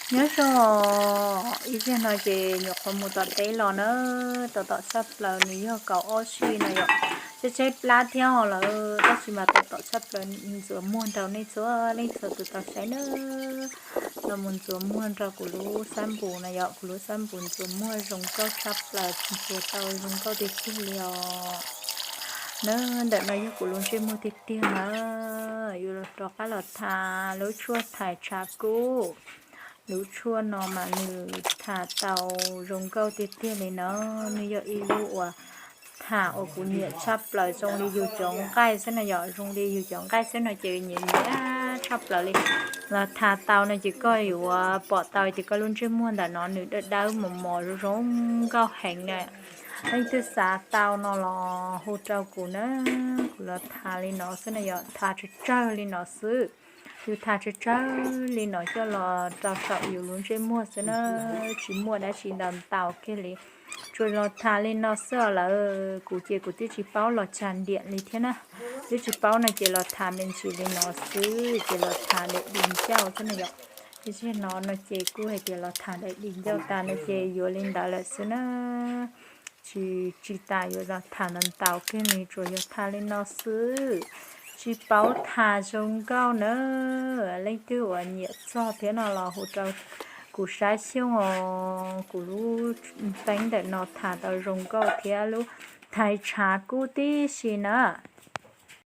Nyob zoo, ib zaug no ces nyuam qhuav mus tom teb los na, tom tom tshaj plaws, nws yog kaum ob sij no yom, tshaib tshaib plab thiab lawm, tab sis mas tom tom tshaj plaws, ntxuav muag rau nej txhua leej txhua tus tau saib na. Los mus ntxuav muag rau kuv lub xab npus no yom, kuv lub xab npus ntxuav muag zoo nkauj tshaj plaws, ntxuav tau zoo nkauj tiag tiag li os. Na, ntawm no yog kuv lub ntsej muag tiag tiag na. Yuav rov qab los tha lub tshuaj thais tshav kub. Lub tshuaj no mas nws tha tau zoo nkauj tiag tiag li no. Nws yog ib lub uas tha uas kuv nyiam tshaj plaws, zoo li yus cov nqaij xwb no yom, zoo li yus cov nqaij xwb no ces nyiam nyiam tshaj plaws li. Los tha tau no ces koj yuav pom tau tias koj lub ntsej muag ntawm no nws dawb dawb mos mos zoo zoo nkauj heev na. Leej twg xav tau no los hu rau kuv na. Kuv los tha li no xwb no yom, tha tsawg tsawg li no xwb. Yus tha tsawg tsawg li no coj los rau saum yus lub ntsej muag xwb na, tsis muaj dab tsi ntau ntau kiag li. Tsuas los tha li no xwb os lawm, kuv ces kuv twb tsis paub los tsa ntiam li thiab na. Twb tsis paub no ces los tha me ntsis li no xwb, ces los tha daim di ncauj xwb na yom. Ib zaug no no ces kuj hais tias los tha daim di ncauj tas no ces yuav li ntawd lawm xwb na. Tsis, tsis tas yuav los tha ntau ntau kiag li, tsuas yog tha li no xwb. Tsis paub tha zoo nkauj na. Leej twg uas nyiam txog thiab no los hu rau kuv saib xyoo os, kuv lub peeb ntawm no tha tau zoo nkauj thiab lub thais tshav kub tib si na.